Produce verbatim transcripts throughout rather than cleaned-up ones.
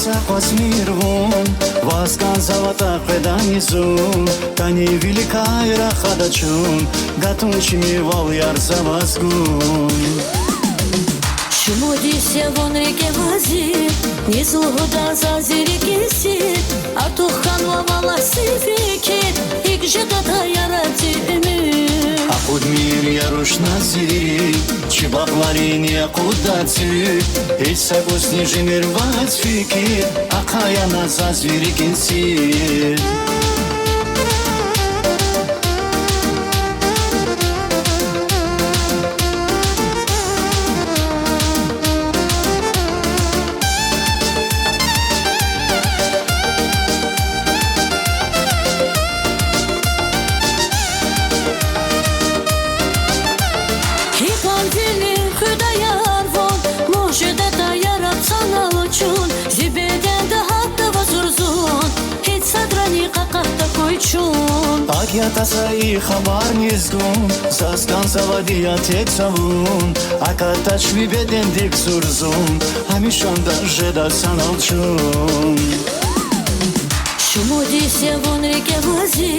Акъвазмир вун, ваз кӀанзаватӀа къведани зун, тани виликай рахада чун, гатун чими вал, яр, за ваз гун. Шумуд йис я вун рикӀе вази, низ лугьуда заз зи рикӀин сир, артух хьанва валай зи фикир, гьикӀ жедатӀа, яраб, зи уьмуьр. Акъудмир я рушна зи рикӀ, чи багъларин акъудда цуьк, гьич са кӀусни жемир ваз фикир, ахъая на заз ви рикӀин сир. Гьикьван вилик хуьда, яр, вун, муж жедатӀа, яраб, санал чун, зи беденда гьатда ва зурзун, гьич садрани къакъатда хьуй чун. АкӀ ятӀа са и хабар низ гун, заз кӀанзавайди я тек цавун, акатдач ви бедендик зурзун, гьамишанда жеда санал чун. Шумуд йис я вун рикӀе вази,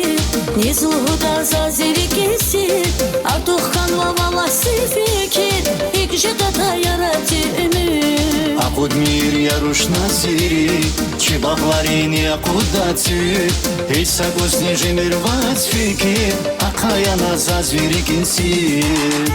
низ лугьуда заз зи рикӀин сир, артух хьанва валай зи фикир, гьикӀ жедатӀа, яраб, зи уьмуьр. Акъудмир я рушна зи рикӀ, чи багъларин акъудда цуьк, гьич са кӀусни жемир ваз фикир, ахъая на заз ви рикӀин сир.